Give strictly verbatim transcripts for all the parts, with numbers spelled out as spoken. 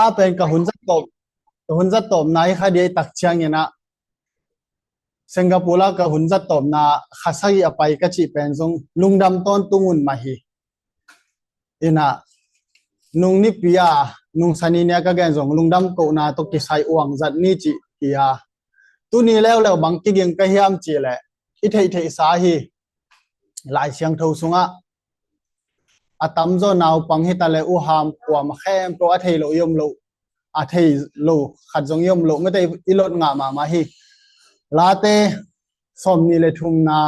a pen ka hun zat tawp, ka hun zat tawpna hi kha dia i tak ciangin ah, Singapore ah ka hun zat tawpna kha sagih a pai ka cih pen zong lungdam tawntung un mah hi. Inah, nung nipi a, nung sani nia ka gen zong lungdam kohna tawh kisai uang zat ni cih hi a. Tuni leuleu bang kiging ka hiam cih leh, i theihtheihsa hi. Lai Siangtho sungah a tamzaw naupang hi ta leh u ham kuam khempeuh a thei loh i om loh, a thei lo khat zong i om loh, mete i lot ngah mahmah hi. Late sawmnih le thumna,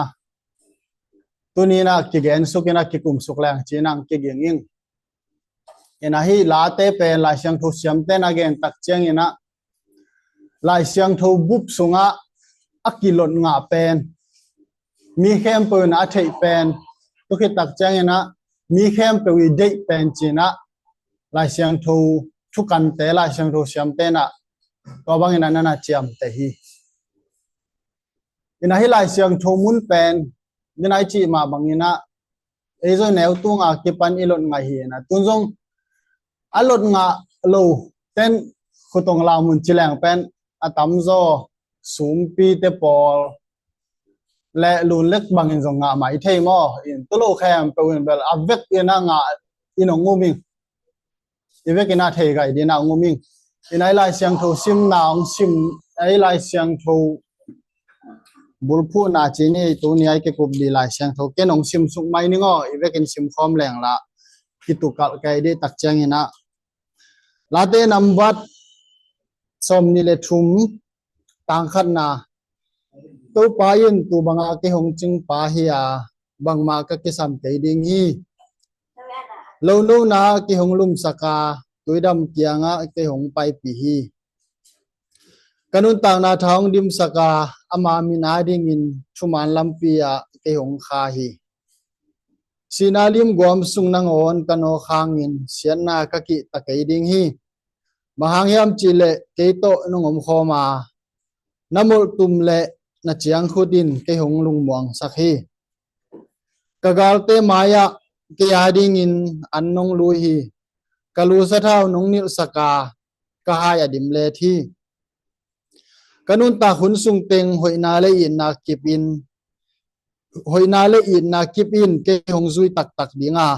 tuni inah kigen suk inah kikum suk leng ci inah kiging ing. Inah hih Late pen Lai Siangtho siamte na gen tak ciangin ah, Lai Siangtho bup sungah a kilot ngah pen, mi khempeuh inah a theih pen, tu khit tak ciangin ah mi khempeuh i deih pen ci inah Lai Siangtho thukante, Lai Siangtho siamte inah tua bangin ah na na ciamteh hi. Inah hih Lai Siangtho mun pen, ni nai cih mah bangin ah, ei zong neu tunga kipan i lot ngah hi inah, tun zong a lot ngah lo ten khutong lau mun ci leng pen a tamzaw sumpite pawl le lunlek bangin zong ngah mah i thei maw? In tu lo khempeuh in bel a vek inah ngah in hong um ing. I vek inah thei gai ding inah hong um ing. Inah i Lai Siangtho simna hong sim, i Lai Siangtho bulphuhna ci ni, tuni a i kikup dih Lai Siangtho ken hong sim suk mai ning aw, i vekin sim khawm leng lah kitukalh kei dih tak ciangin ah. Late nambat sawmnih le thum, tang khatna. Topa in tu banga kei hong cingpa hi a, bangmah ka kisam kei ding hi. Lo nona kei hong lumsak a, tuidam kiangah kei hong paipih hi. Ka nuntakna tha hong dimsak a, ama min adingin thuman lampi ah kei hong kha hi. Sihna limguam sung nangawn ka nawk hangin siatna ka kihta kei ding hi. Bang hang hiam cih leh kei tawh nong omkhawm a, na molhtum le na ciangkhut in kei hong lungmuangsak hi. Ka galte mai-ah kei adingin an nong lui hi. Ka lusa thau nong nilhsak a, ka hai a dim let hi. Ka nuntak hun sung teng hoihna le itna kip in, hoihna le itna kip in kei hong zui taktak ding a,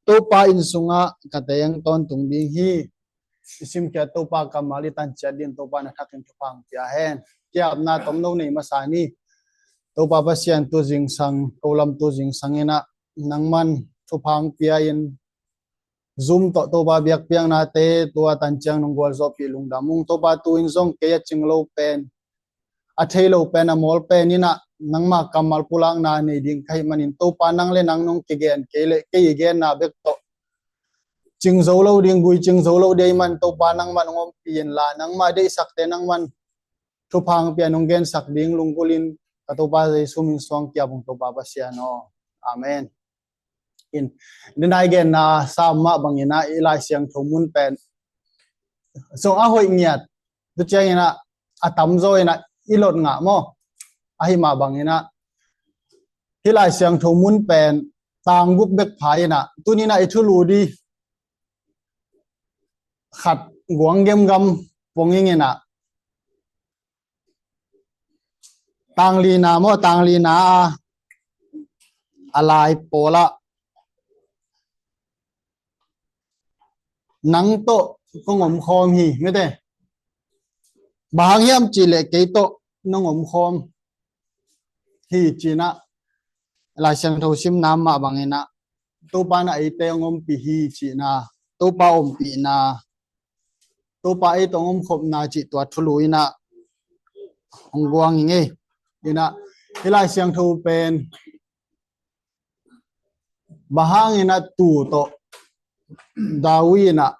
Topa inn sungah ka teng tawntung ding hi. I simkhiat Topa kammal i tanciat ding Topa na thakin thupha hong pia hen. Ki-apna tomno nei masa ni. Topa Pasian, tu zingsang, ko lam tu zingsang inah nangman thupha hong pia in, Zoom tawh Topa biakpiaknate tua tanciang nong gualzawhpih lungdam ung. Topa tu in zong kei a cing lo pen, a thei lo pen, a mawl pen inah nangma kammal pulakna nei ding ka hih manin Topa nang le nang nong kigen kei le kei i genna bek tawh cing zo lo ding, gui cing zo lo ding ahih man Topa nangman hong ompih inla nangma deihsakte nangman thupha hong pia nong gensak ding lunggulhin ka Topa Jesu min suang ki-ap ung Topa Pasian aw. Amen. In, ni nai genna sam mah bangin ah i Lai Siangtho mun pen zong a hoih ngiat, tu ciangin ah a tamzaw inah i lot ngah maw? Ahi mah bangin ah hih Lai Siangtho mun pen tang guk bek pha inah tuni inah i thulu dih khat guang gemgam ponging inah tang lina maw, tang lina a, a lai pawlah nang tawh kong omkhawm hi, mete. Bang hang hiam cih leh kei tawh nong omkhawm hi ci inah Lai Siangtho simna mah bangin ah Topa in ah eite hong ompih hi cihna, Topa ompihna, Topa ei tawh hong omkhopna cih tua thulu inah hong guang ing ei. Inah hih Lai Siangtho pen bang hang inah tu tawh David inah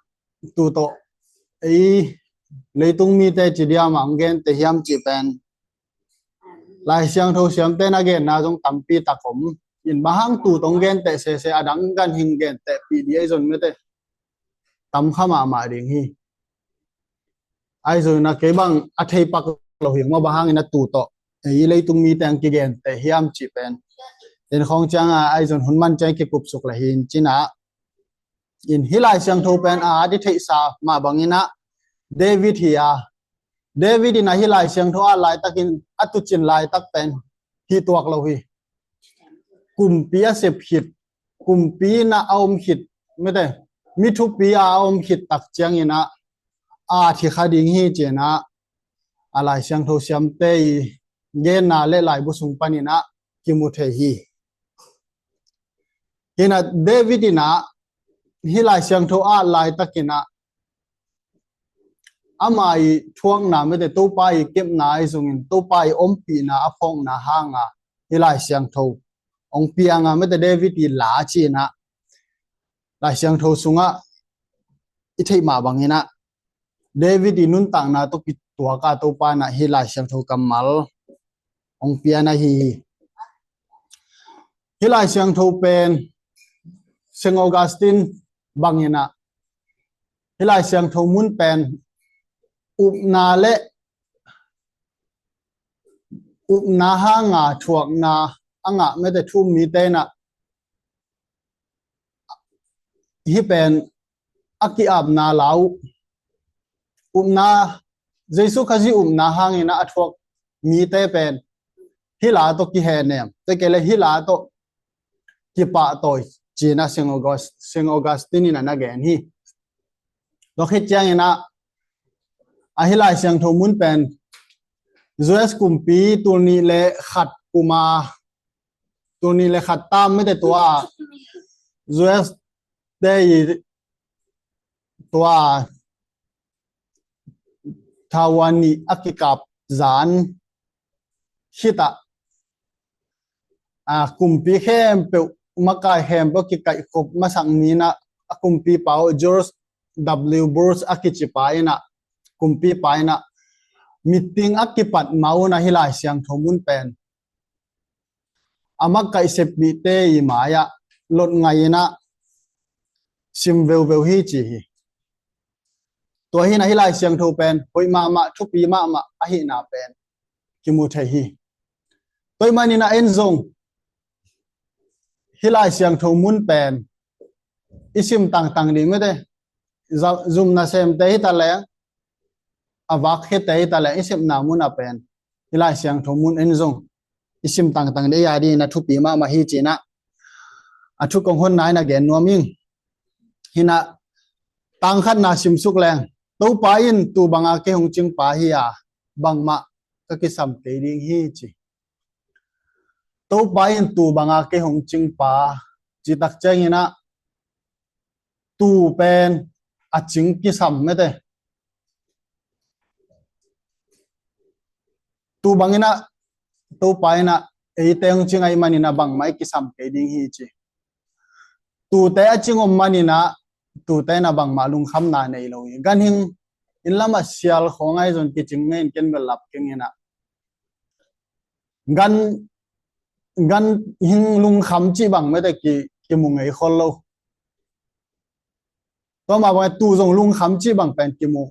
tu tawh ei leitung mite ci diam ah hong genteh hiam cih pen Lai Siangtho siamte na genna zong tampi tak om. In bang hang tu tawh hong genteh sese a dang ganhing gentehpih dih ahi zong mete tam kha mahmah ding hi. Ahi zong inah kei bang a thei pak lo hi ung maw, bang hang inah tu tawh ei leitung mite hong kigenteh hiam cih pen. In khawng ciang a, ahi zong hun man ciang kikup suk le hin ci inah In hih Lai Siangtho pen a at i theihsa mah bangin ah David hi a, David in ah hih Lai Siangtho at laitakin a tuucin laitak pen hih tuak lo hi. Kumpi a sep khit, kumpi in ah a om khit, mete, mi thupi a a om khit tak ciangin ah a at hi kha ding hi ci-in ah a Lai Siangtho siamte i genna le laibu sung panin ah kimu thei hi. Hi in ah David in ah hih Lai Siangtho at laitakin ah ama i thuakna, mete, Topa i kepna i zongin Topa i ompihna a phawkna hanga hih Lai Siangtho hong piang a, mete, David i la ci-in ah Lai Siangtho sungah i theih mah bangin ah David i nuntakna tawh kituak a Topa in ah hih Lai Siangtho kammal hong piang ahi hi. Hih Lai Siangtho pen Saint Augustine bangin ah hih Lai Siangtho mun pen upna le upna hanga thuakna a ngah, mete, thu-um mite in ah hih pen a ki-apna la uh, upna, Jesu Khazih upna hangin ah a thuak mite pen hih la tawh kihehnem, tua kei le hih la tawh kipahtawi ci-in ah Saint August-, Saint Augustine in ah na gen hi. Tua khit ciangin ah a hih Lai Siangtho mun pen U S kumpi tul nih le khat kum a, tul nih le khat tam, mete, tua U S te i tua Taiwan nih a kikap zan khit ah, a, kumpi khempeuh, makai khempeuh kikaihkhop masak ni-in ah a kumpipa uh George W Bush a kici pa in ah, kumpipa in ah meeting a kipat ma un ah hih Lai Siangtho mun pen a makaih sepmite i mai-ah lot ngai-in ah sim veuveu hi ci hi. Tua hi in ah hih Lai Siangtho pen hoih mahmah, thupi mahmah ahihna pen kimu thei hi. Tua ahih manin ah en zong hih Lai Siangtho mun pen i sim tangtang ding, mete, za-, zum nasemte hi ta leng, a vak khete hi ta leng, i sepna mun ah pen hih Lai Siangtho mun en zong i sim tangtang ding a dingin ah thupi mahmah hi ci-in ah a thu kong honna in ah gen nuam ing. Hi in ah tang khatna simsuk leng, Topa in tuu banga kei hong cing pa hi a, bangmah ka kisam kei ding hi ci. Topa in tuu banga kei hong cing pa, cih tak ciangin ah tuu pen a cing kisam, mete. Tuu bangin ah Topa in ah eite hong cing ahih manin ah bangmah i kisam kei ding hi ci. Tuute a cing om manin ah tuute in ah bangmah lungkhamna nei lo hi. Ganhing inn lamah sial khawng ahi zong kicing ngei in, ken bel lap keng in ah, gan, ganhing lungkham cih bang mete ki, kimu ngei khol lo. Tua mah bangin tuu zong lungkham cih bang pen kimu,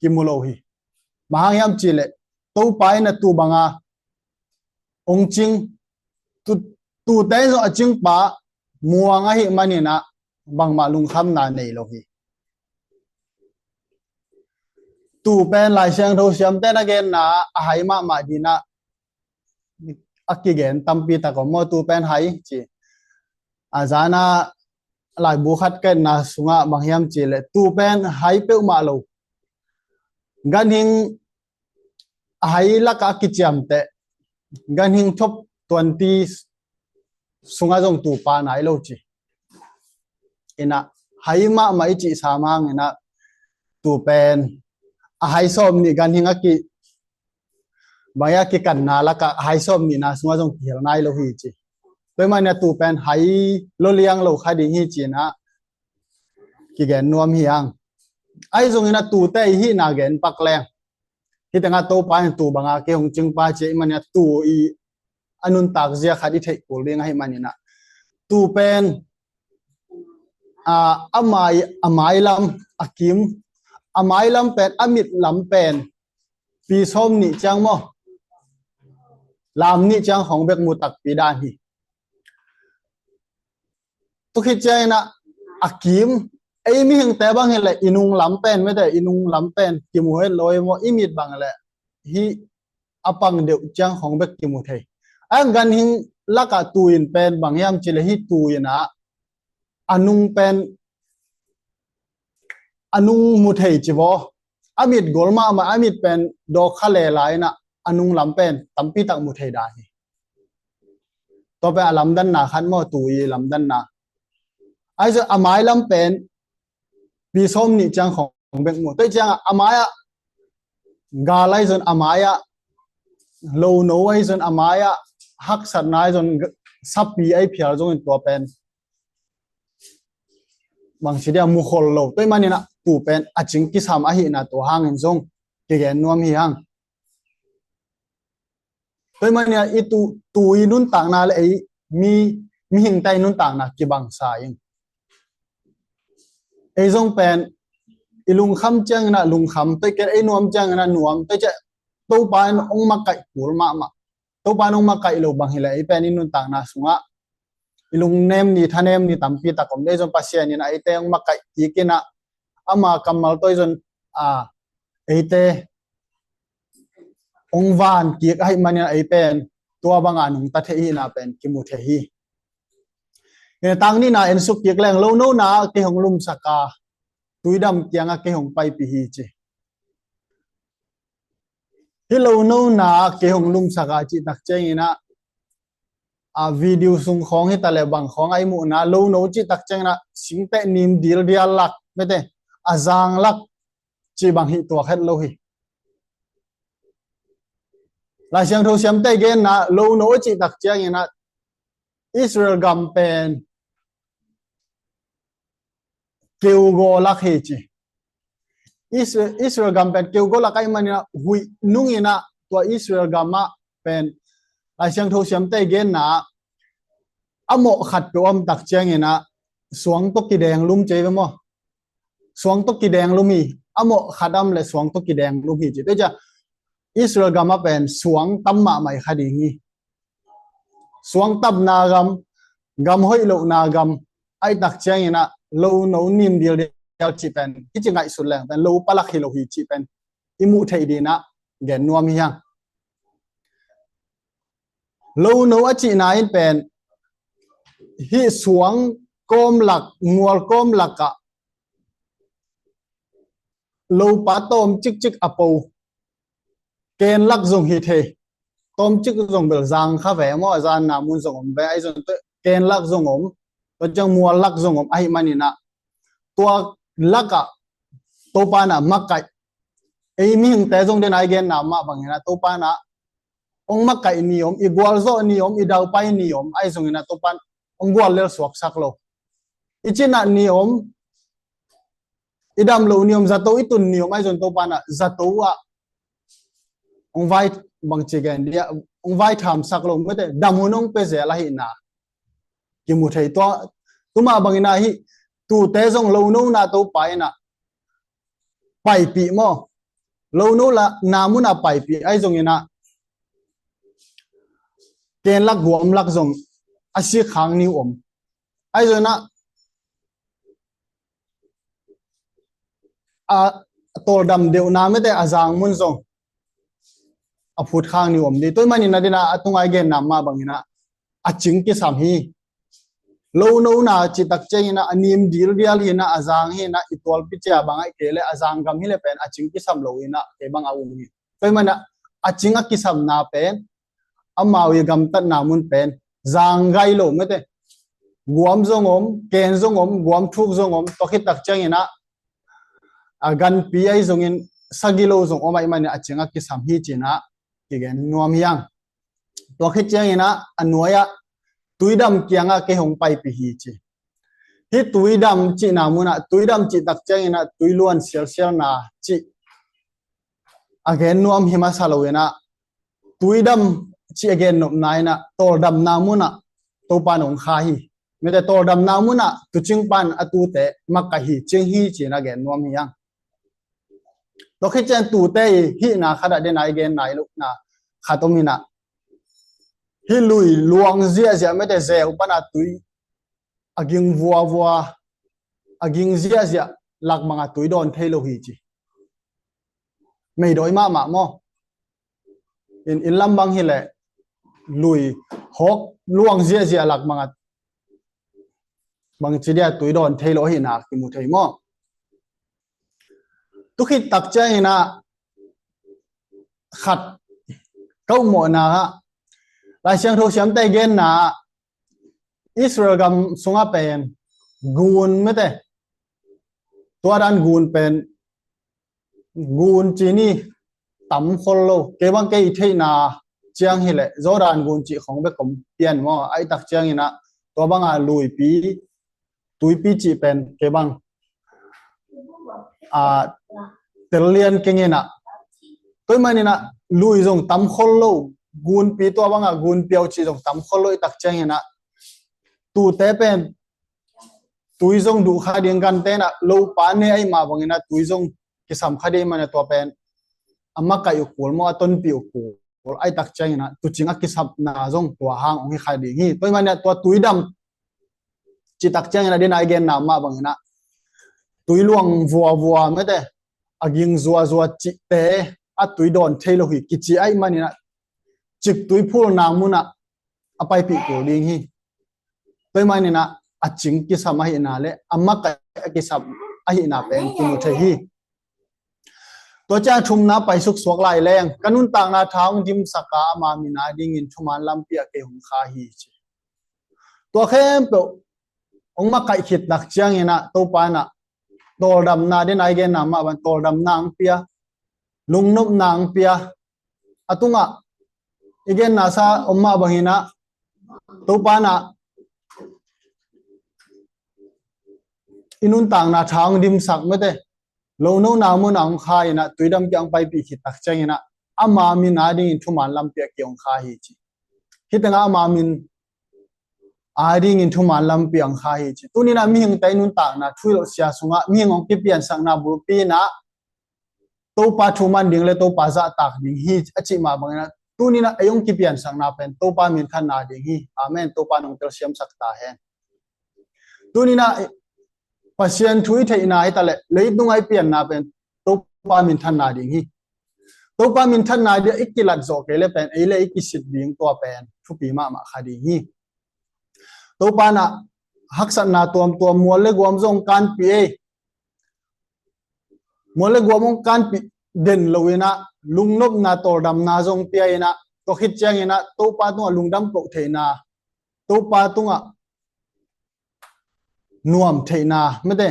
kimu lo hi. Bang hang hiam cih leh Topa in ah tuu banga hong cing, tu, tuute zong a cing pa muang ahih manin ah bangmah lungkhamna nei lo hi. Tuu pen Lai Siangtho siamte na genna a hai mahmah dingin ah a kigen tampi tak om maw, tuu pen hai ci. A zan a laibu khat ka etna sungah bang hiam cih leh tuu pen hai peuhmah lo. Ganhing a hai lakah a kiciamteh, ganhing top twenty sungah zong tuu pha nai lo ci. In ah hai mahmah i cih sam hangin ah tuu pen a hai sawm nih, ganhing a ki, bang a kikanna lakah a hai sawm nihna sungah zong kihel nai lo hi ci. Tua ahih manin ah tuu pen hai lo liang lo kha ding hi ci-in ah kigen nuam hi hang. Ahi zongin ah tuute i hihna gen pak leng, hih tengah Topa in tuu banga kei hong cing pa ci ahih manin ah tuu i a nuntak zia khat i theih kul ding ahih manin ah tuu pen, a, a mai, a mailam, a kim, a mailam pen, a mitlam pen pi sawm nih ciang maw, lam nih ciang khawng bek mu takpi dan hi. Tua khit ciangin ah a kim, Ei mihingte bang hileh i nung lam pen, mete, i nung lam pen kimu het lo ei maw, i mit bang hileh hih a pang deuh ciang khong bek kimu thei. A ganhing lakah tuin pen bang hiam cileh hih tuin ah a nung pen a nung mu thei ci vaw. A mit gol mahmah, a mit pen dawk kha lela inah a nung lam pen tampi tak mu thei dan hi. Tua pen a lamdanna khat maw, tui lamdanna. Ahi zong a mai lam pen pi sawm nih ciang khong bek mu. Tua ciangah a mai-ah gal ahi zong, a mai-ah lono ahi zong, a mai-ah haksatna ahi zong, sapi ahi phial zongin tua pen bangci dia mu khol lo. Tua ahih maninah tu pen a cing kisam ahihna tua hangin zong kigen nuam hi hang. Tua ahih maninah i tu, tu i nuntakna le ei mi, mihingte i nuntakna kibangsa ing. Ei zong pen i lungkham cianginah lungkham, tua i ken ei nuam cianginah nuam, tua i ciah Topa in hong makaih kul mahmah. Topa in hong makaih lo bang hileh ei pen i nuntakna sungah i lungnem ni, thanem ni tampi tak om. Ei zong Pasian in a eite hong makaih kik inah ama kammal tawh ei zong a eite hong van kik ahih manin a ei pen tua banga nungta thei hihna pen kimu thei hi. Tang nihna en suk kik leng, lonona kei hong lumsak a, tuidam kiangah kei hong paipih hi ci. Hih lonona kei hong lumsak a cih tak cianginah a video sung khawng hi taleh bang khawng a i muhna, lono cih tak cianginah singteh nim dildial lak, mete, a zang lak cih bang hih tuak het lo hi. Lai Siangtho siamte genna lono cih tak cianginah Israel gam pen keugaw lak hi ci. Israel, Israel gam pen keugaw lak ahih maninah huih nunginah tua Israel gamah pen Lai Siangtho siamte genna a mawh khat peuh om tak cianginah suang tawh kideng lum ci ve maw? Suang tawh kideng lum hi. A mawh khat om le suang tawh kideng lum hi ci. Tua ciah Israel gamah pen suang tam mahmah kha ding hi. Suang tamna gam, gam hoih lohna gam ahih tak cianginah lono nim dildial cih pen i ci ngaihsut leng pen lo palak hi lo hi cih pen i muh theih dinah gen nuam hi hang. Lono a cihna in pen hih suang kawmlak, mual kawmlakah lopa tawm cikcik a po, kenlak zong hi thei. Tawmcik zong bel zang kha ve maw, a zanna mun zong om ve, ahi zong ken lak zong om, tua ciang mual lak zong om ahih maninah tua lakah Topa in ah makaih. Ei mihingte zong den a i genna mah banginah Topa in ah hong makaih ni om, i gualzawh ni om, i daupai ni om, ahi zonginah Topa in hong guallel suaksak lo. I cinat ni om, i dam loh ni om, zato i tun ni om, ahi zong Topa in ah zato ah hong vai, bangci gen dia, hong vai thamsak lo, mete, dam hun hong pia zel ahihna kimu thei. Tua, tua mah banginah hih tute zong lonona Topa in ah paipih maw? Lonona munah paipih, ahi zonginah ken lak guam lak zong a sik khak ni om. Ahi zonginah a tawldam deuhna, mete, a zang mun zong a phut khak ni om ding. Tua ahih manin a dinah a tunga i genna mah banginah a cing kisam hi. Lonona cih tak cianginah a nim dildial hinah, a zang hinah, i tualpi cia bang ahih kei leh a zang gam hi leh pen a cing kisam lo inah kei bang a um hi. Tua ahih maninah a cing a kisamna pen amau i gamtatna mun pen zang gai lo, mete, guam zong om, ken zong om, guam thuk zong om, tua khit tak cianginah a ganpi ahi zongin sagih lo zong om ahih manin a cing a kisam hi cinah kigen nuam hi hang. Tua khit cianginah a nuai-ah tuidam kiangah kei hong paipih hi ci. Hih tuidam cihna munah, tuidam cih tak cianginah tuiluan sialsialna cih a gen nuam hi masa lo inah, tuidam cih a gen nopna inah tawldamna munah Topa in hong kha hi. Mete, tawldamna munah tuucing pan a tuute makaih hi, cing hi cinah gen nuam hi hang. Tua khit ciang tuute i hihna khatah den a i gen nai lohna khat om inah, hih lui luang ziahziah, mete, zeu pana tui a ging vuavua, a ging ziahziah lak banga tui dawn thei lo hi ci. Meidawi mahmah maw? In, inn lam bang hileh lui hawk luang ziahziah lak banga bangci dia tui dawn thei lo ahihna kimu thei maw? Tukhit tak ciangin ah khat ka upmawhna ah Lai Siangtho siamte genna ah Israel gam sungah pen gun mete, tua dan gun pen gun ci ni tam khol lo. Kei bang kei i theihna ciang hileh Jordan gun cih khong bek om pian maw? Ahih tak ciangin ah tua banga luipi, tuipi cih pen kei bang a, tel lian keng in ah, tua ahih manin ah lui zong tam khol lo, gunpi, tua banga gunpi au cih zong tam khol lo. Ahih tak ciangin ah tute pen tui zong duh kha ding, gante in ah lopa ne ahih mah bangin ah tui zong kisam kha ding ahih manin ah tua pen a makaih uh kul maw, a tonpih uh kul. Ahih tak ciangin ah tuucing a kisapna zong tua hang hong hi kha ding hi. Tua ahih manin ah tua tui dam cih tak ciangin ah, den a i genna mah bangin ah tui luang vuavua mete, a ging zuazua cihte, a tui dawn thei lo hi kici ahih manin ah ciktui phulna munah a paipih kul ding hi. Tua ahih manin ah a cing kisam ahihna le a makaih a kisam ahihna pen kimu thei hi. Tua ciang thumna pai suksuak lai leng, ka nuntakna tha hong dimsak a, ama min a dingin thuman lampi ah kei hong kha hi ci. Tua khempeuh hong makaih khit tak ciangin ah Topa in ah tawldamna, den a i genna mah bang tawldamna hong pia, lungnopna hong pia. A tungah i genna sa om mah bangin ah Topa in ah i nuntakna tha hong dimsak mete, lonona munah hong kha in ah tuidam kiang paipih khit tak ciangin ah ama min a dingin thuman lampi ah kei hong kha hi ci. Hih tengah ama min a dingin thuman lampi ah hong kha hi ci. Tuni in ah mihingte i nuntakna thu i loh sia sungah mihing hong kipiansakna bulpi in ah Topa thu man ding le Topa zahtak ding hi a cih mah bangin ah tuni in ah ei hong kipiansakna pen Topa minthanna ding hi. Amen. Topa in hong telsiamsak ta hen. Tuni in ah Pasian thu i theihna hi ta leh leitung a i pianna pen Topa minthanna ding hi. Topa minthanna ding a i kilat zawh kei le pen ei le i kisit ding, tua pen thupi mahmah kha ding hi. Topa in ah haksatna tuamtuam, mual le guam zong kanpih ei. Mual le guam hong kanpih den lo in ah lungnopna, tawldamna zong pia in ah, tua khit ciangin ah Topa tungah lungdam koh theihna, Topa tungah nuam theihna mete,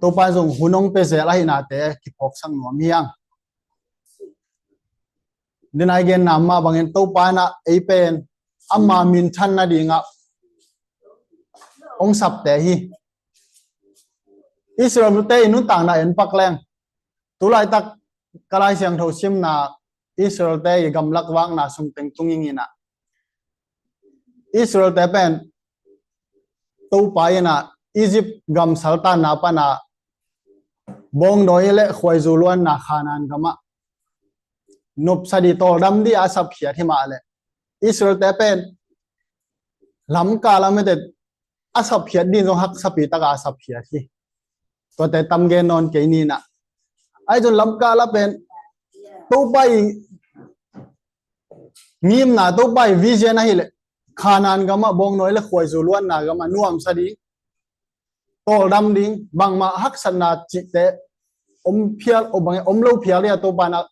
Topa in zong hun hong pia zel ahihnate kiphawksak nuam hi hang. Den a i genna mah bangin Topa in ah ei pen ama minthan nadingah hong sapte hi. Israel-te i nuntakna en pak leng, tu laitak ka Lai Siangtho simna Israel-te i gamlak vakna sung teng tung ing in ah, Israel-te pen Topa in ah Egypt gam saltanna pan a bawngnawi le khuaizu luanna Khanaan gamah nopsa ding, tawldam ding a sapkhiat hi mah leh, Israel-te pen lamkal a mete a sapkhiat ding zong haksapi taka a sapkhiat hi. Tuate tam gen nawn kei ni in ah, ahi zong lamkal a pen Topa i ngimna, Topa i vision ahih leh Khanaan gamah bawngnawi le khuaizu luanna gamah nuamsa ding, tawldam ding, bangmah haksatna cihte om phial, om bang om lo phial ding a Topa in ah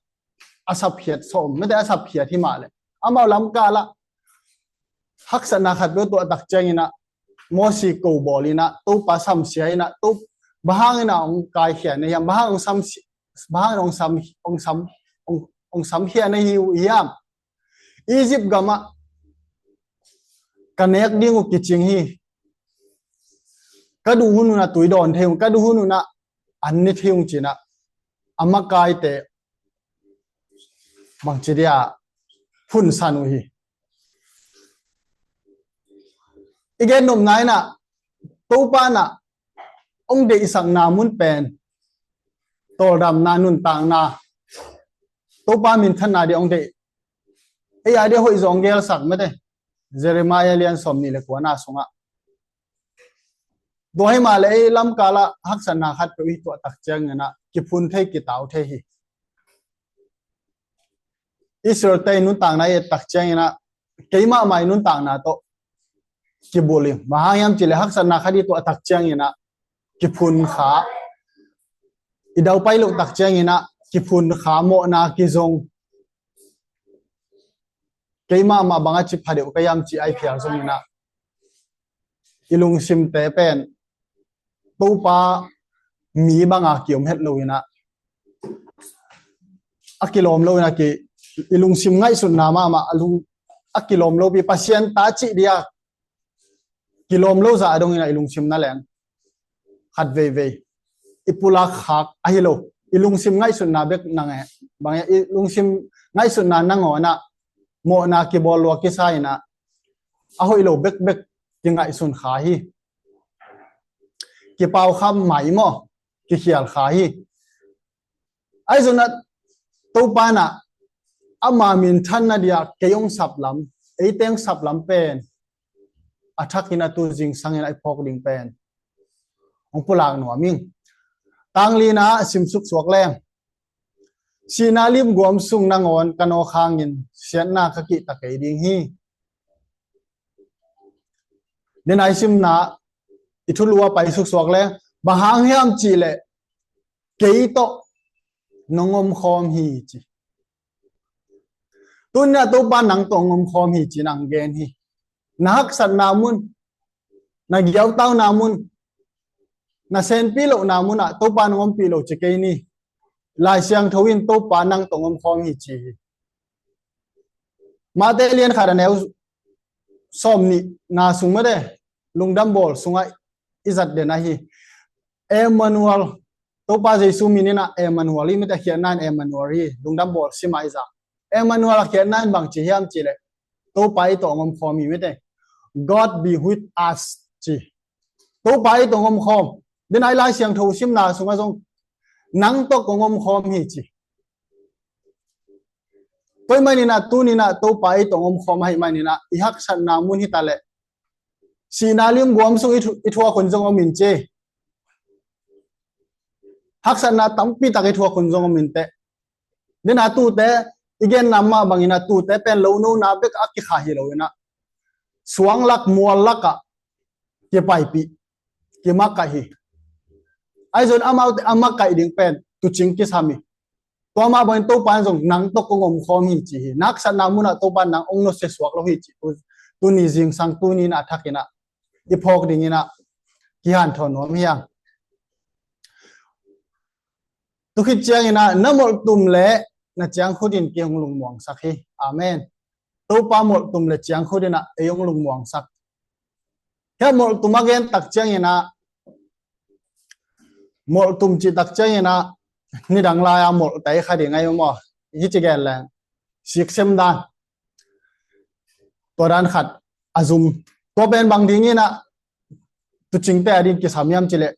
a sapkhiat sawm mete, a sapkhiat hi mah leh, amau lamkal ah haksatna khat peuh tuah tak ciangin ah Mosi ko bawl in ah Topa samsia in ah, Topa bang hangin ah hong kaikhia na hiam, bang hang hong samsi-, bang hangin hong sam, hong sam, hong, hong samkhia na hi uh hiam? Egypt gamah ka nek ding uh kicing hi. Ka duh hun un ah tui dawn thei ung, ka duh hun un ah an ni thei ung ci in ah a makaite bangci dia phunsan uh hi. I gen nopna in ah Topa in ah hong deihsakna mun pen tawldamna, nuntakna, Topa minthanna ding hong deih. Ei a dia hoih zong gelsak mete, Jeremiah lian sawm nih le kuana sungah Tua hi mah leh ei lamkal ah haksatna khat peuh i tuah tak ciangin ah kiphun thei, kitau thei hi. Israel-te i nuntakna i et tak ciangin ah keimahmah i nuntakna tawh kibulh hi. Bang hang hiam cih leh haksatna khat i tuah tak ciangin ah kiphun kha. I daupai loh tak ciangin ah kiphun kha, mawhna kizong. Keimahmah bang a ci pha deuh ka hiam cih a i phial zongin ah i lungsimte pen Topa mi banga kiom het loin ah, a kilawm loin ah ki, i lungsim ngaihsutna mahmah a lung, a kilawm lopi Pasian ta cih dia kilawm lo zah a dongin ah i lungsim na leng khat veivei i pulak khak ahi lo. I lungsim ngaihsutna bek nang e, bang e, i lungsim ngaihsutna nangawn ah mawhna kibawl lua kisa in ah a hoih lo bekbek kingaihsun kha hi. Kipau kha mai maw, kikhial kha hi. Ahi zongin ah Topa in ah ama minthanna dia kei hong sap lam, eite hong sap lam pen a thakin ah tu zingsangin ah i phawk ding pen hong pulak nuam ing. Tang lina ah sim suksuak leng, sihna limguam sung nangawn ka nawk hangin siatna ka kihta kei ding hi. Denai simna i thulu a pai suksuak leng, bang hang hiam cih leh kei tawh nong omkhawm hi ci. Tuni-in ah Topa nang tawh hong omkhawm hi ci-in hong gen hi. Na haksatna mun, na giautauna mun, na senpih lohna munah Topa nong ompih lo ci kei ni. Lai Siangtho in Topa nang tawh hong omkhawm hi ci hi. Mate lian khat a neu sawm nihna sung mate, Lungdam Bawl sungah i zat den ahi. Emmanuel, Topa Jesu min in ah Emmanuel, i mit a khiatna in Emmanuel hi, Lungdam Bawl sim a i zak. Emmanuel a khiatna in bang ci hiam cih leh, Topa ei tawh hong omkhawm hi mate. God be with us ci. Topa ei tawh hong omkhawm. Denai Lai Siangtho simna sungah zong nang tawh kong omkhawm hi ci. Tua ahih manin ah tuni-in ah Topa ei tawh hong omkhawm ahih manin ah i haksatna mun hi ta leh, sihna limguam sung i thu-, i thuak hun zong om in ci. Haksatna tampi tak i thuak hun zong om in teh. Denai tute i genna mah bangin ah tute pen lonona bek a kikha hi loin ah, suanglak muallak ah kipaipih, kimakaih hi. Ahi zongin amaute a makaih ding pen tuucing kisam hi. Tua mah bangin Topa in zong nang tawh kong omkhawm hi ci hi. Na haksatna munah Topa in nang hong nusia suak lo hi ci. Tu, tuni zingsang, tuni-in a thakin ah i phawk dingin ah kihanthawn nuam hi hang. Tua khit ciangin ah na molhtum leh na ciangkhut in kei hong lungmuangsak hi. Amen. Topa molhtum leh ciangkhut in ah ei hong lungmuangsak. Hia molhtum a gen tak ciangin ah, molhtum cih tak ciangin ah, nidang lai-a molhte kha ding ahi maw. Hih ci gen leng, siksem dan, tua dan khat a zum. Tua pen bang dingin ah tuucingte adingin kisam hiam cih leh,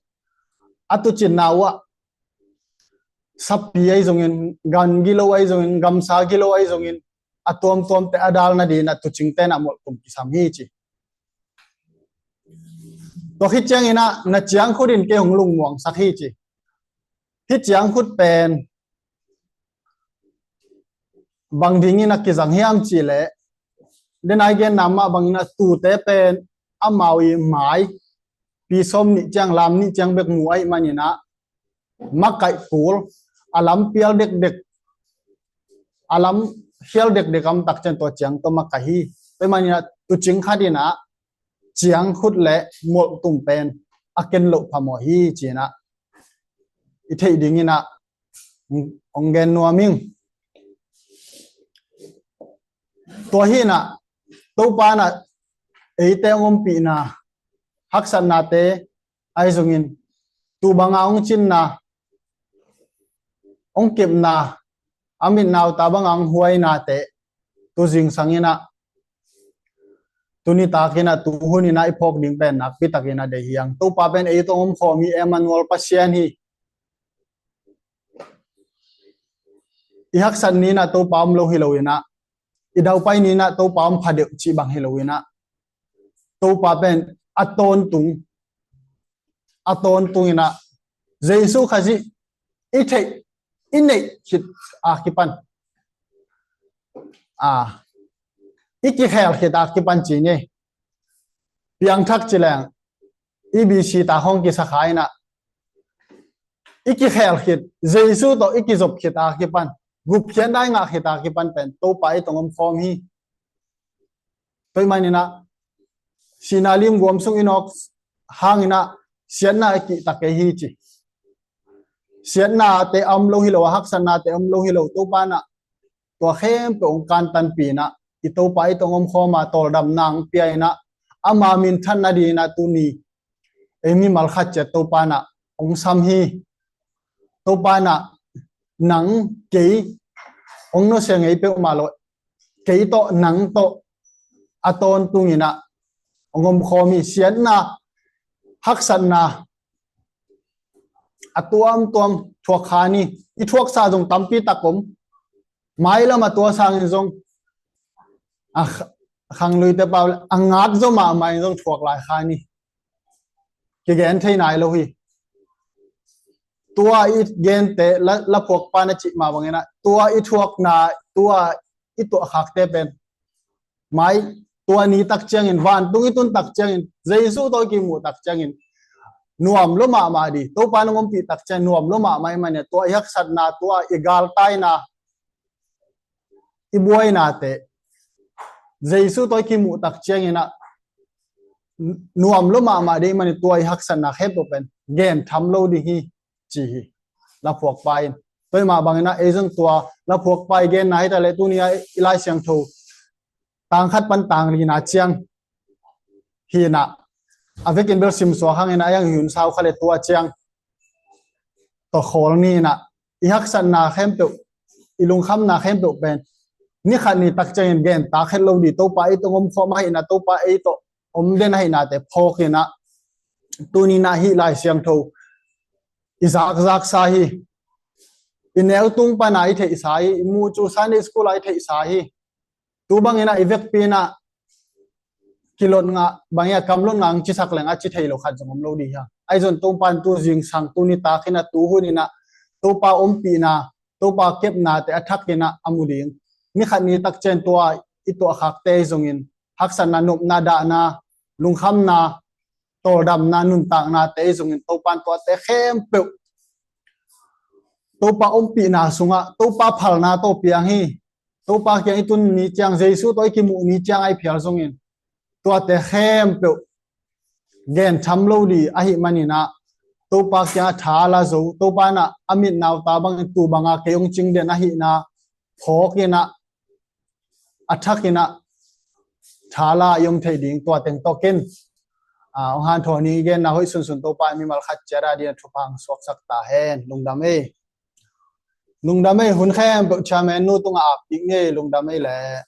a tuucinna uh ah sapi ahi zongin, gan gilo ahi zongin, gamsa gilo ahi zongin, a tuamtuamte a dal nadingin ah tuucingte in ah molhtum kisam hi ci. Tua khit ciangin ah na ciangkhut in kei hong lungmuangsak hi ci. Hih ciangkhut pen bang dingin a kizang hiam cih leh, denai genna mah bangin ah tuute pen amau i mai pi sawm nih ciang, lam nih ciang bek mu ahih manin ah, makaih kul, a lam pial dekdek, a lam hial dekdek a om tak ciang tua ciang tawh makaih hi. Tua ahih manin ah tuucing khat in ah ciangkhut leh molhtum pen a ken loh phamawh hi ci-in ah i theih dingin ah hong gen nuam ing. Tua hi-in ah Topa in ah eite hong ompihna, haksatnate ahi zongin, tuu banga hong cinna, hong kepna, a mit na uh ta banga hong huainate, tu zingsang in ah, tu nitak in ah, tu hun in ah i phawk ding pen nakpi takin a deih hi hang. Topa pen ei tawh hong omkhawm hi, Emmanuel Pasian hi. I haksat ni-in ah Topa om lo hi loin ah, i daupai ni-in ah Topa om pha deuh cih bang hi loin ah, Topa pen a tawntung, a tawntung in ah Jesu Khazih i theih, i neih khit a kipan, a, i kikhel khit a kipan ci ni. Piangthak ci leng, E B C ta hong kisa kha in ah, i kikhel khit, Jesu tawh i kizop khit a kipan, gupkhiatna i ngah khit a kipan pen Topa i tawh hong omkhawm hi. Tua ahih manin ah, sihna lim guam sung i nawk hangin ah siatna i kihta kei hi ci. Siatnate a om lo hi lo a, haksatnate a om lo hi lo, Topa in ah tua khempeuh hong kantanpih in ah, i Topa i tawh hong omkhawm a, tawldamna hong pia in ah, ama minthan nadingin ah tuni ei mimal khat ciat Topa in ah hong sam hi. Topa in ah nang, kei, hong nusia ngei peuhmah lo, kei tawh, nang tawh a tawntung in ah hong omkhawm hi. Siatna, haksatna a tuamtuam thuak kha ni. I thuaksa zong tampi tak om. Mailam a tua sangin zong, a kh-, khangluite pau le, a ngat zaw mahmah in zong thuak lai kha ni. Kigen thei nai lo hi. Tua i gente, la, laphuakpa na cih mah bangin ah, tua i thuakna, tua i tuahkhakte pen mai, tua ni tak ciangin, vantung i tun tak ciangin, Jesu tawh i kimuh tak ciangin nuam lua mahmah ding. Topa in hong ompih tak ciangin nuam lua mahmah ahih manin ah, tua i haksatna, tua i galtaina, i buainate, Jesu tawh i kimuh tak ciangin ah nuam lua mahmah ding ahih manin, tua i haksatna khempeuh pen gen tham lo ding hi, ci hi laphuakpa in. Tua ahih mah bangin ah, ei zong tua laphuakpa i genna hi ta leh, tuni a i Lai Siangtho tang khat pan tang lina ciang hi in ah, a vekin bel simsuak hangin ah, a yang hi un sau kha le, tua ciang tawh khawl ni in ah, i haksatna khempeuh, i lungkhamna khempeuh pen ni khat ni tak ciangin gen tak het lo ding. Topa i tawh hong omkhawm ahihna, Topa ei tawh om den ahihnate phawk in ah, tuni in ah hih Lai Siangtho i zakzaksa hi. I neu tung pan a i theihsa hi. I muh cu Sunday school a i theihsa hi. Tu bangin ah i vekpi in ah kilot ngah bangin ah, kamlot ngah hong cisak leng a ci thei lo khat zong om lo ding hi hang. Ahi zong Topa in tu zingsang, tu nitak in ah, tu hun in ah Topa ompihna, Topa kepnate a thak in ah a mu ding. Ni khat ni tak ciang tua i tuahkhakte zongin, haksatna, nopna, dahna, lungkhamna, tawldamna, nuntaknate zongin, Topa in tuate khempeuh Topa ompihna sungah, Topa phalna tawh piang hi. Topa kiang i tun ni ciang, Jesu tawh i kimuh ni ciang a i phial zongin, tuate khempeuh gen tham lo ding ahih manin ah, Topa kiang a tha la zo, Topa in ah a mit nauta bangin tu banga kei hong cing den ahihna phawk in ah, a thak in ah tha la i om thei ding, tua teng tawh ken, a, hong hanthawn ning. I genna hoih sunsun Topa in mimal khat ciat a dingin a thupha hong suaksak ta hen. Lungdam ei. Lungdam ei, hun khempeuh Chairman nu tungah ap kik ni ei. Lungdam ei leh.